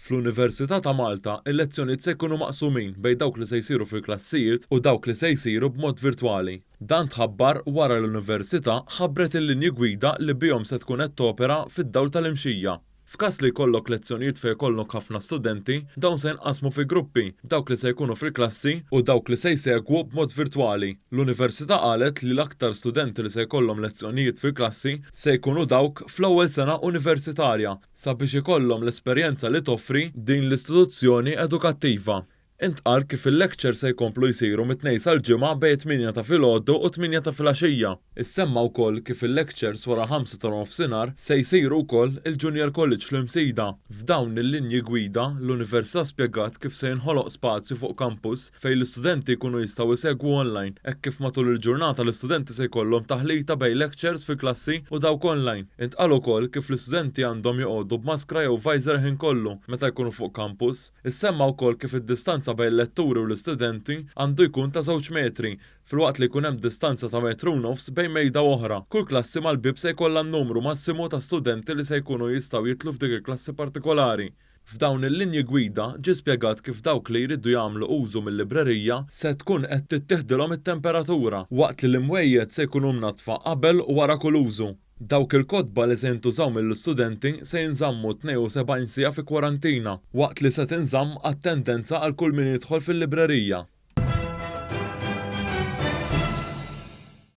Fl-Università ta' Malta, il-lezzjonijiet se jkunu maqsumin bejn dawk li se jsiru fil-klassijiet u dawk li se jsiru b'mod virtwali. Dan tħabbar wara li l-Università ħabbret il-linji gwida li bihom se tkun qed topera fid-dawl tal-imxija. F'każ li jkollok lezzjonijiet fejn ikollok ħafna studenti, dawn se jinqasmu fi gruppi, dawk li se jkunu fil-klassi u dawk li se jsegwu b'mod virtwali. L-Università qalet li l-aktar studenti li se jkollhom lezzjonijiet fil-klassi se jkunu dawk fl-ewwel sena universitarja sabiex ikollhom l-esperjenza li toffri din l-istituzzjoni edukattiva. Intqal kif il-lectures se jkomplu jsiru mit-Tnejn sal-Ġimgħa bejn it-tmienja ta' filgħodu u t-tmienja ta' filgħaxija. Issemma wkoll kif il-lectures wara l-ħamsa ta' nofsinhar se jsiru wkoll il-Junior College fl-Imsida. F'dawn il-linji gwida, l-Università spjegat kif se jinħoloq spazju fuq campus fejn l-istudenti jkunu jistgħu jsegwu online hekk kif matul il-ġurnata l-istudenti se jkollhom taħlita bejn lectures fil-klassi u dawk online. Intqal ukoll kif l-istudenti għandhom joqogħdu b'maskra jew visor il-ħin kollu meta jkunu fuq campus. Issemma wkoll kif id-distanza bejn il-letturi u l-istudenti għandu jkun ta' żewġ metri, filwaqt li jkun hemm distanza ta' metru u nofs bejn mejda u oħra. Kull klassi mal-bieb se jkollha n-numru massimu ta' studenti li se jkunu jistgħu jidħlu f'dik il-klassi partikolari. F'dawn il-linji gwida ġie spjegat kif dawk li jridu jagħmlu użu mil-librerija se tkun qed tittiħdilhom it-temperatura, waqt li l-imwejjed se jkunu mnaddfa qabel u wara kull użu. Dawk il-kotba li se jintużaw mill-istudenti se jinżammu 72 siegħa fi kwarantina, waqt li se tinżamm attendenza għal kull min jidħol fil-librerija.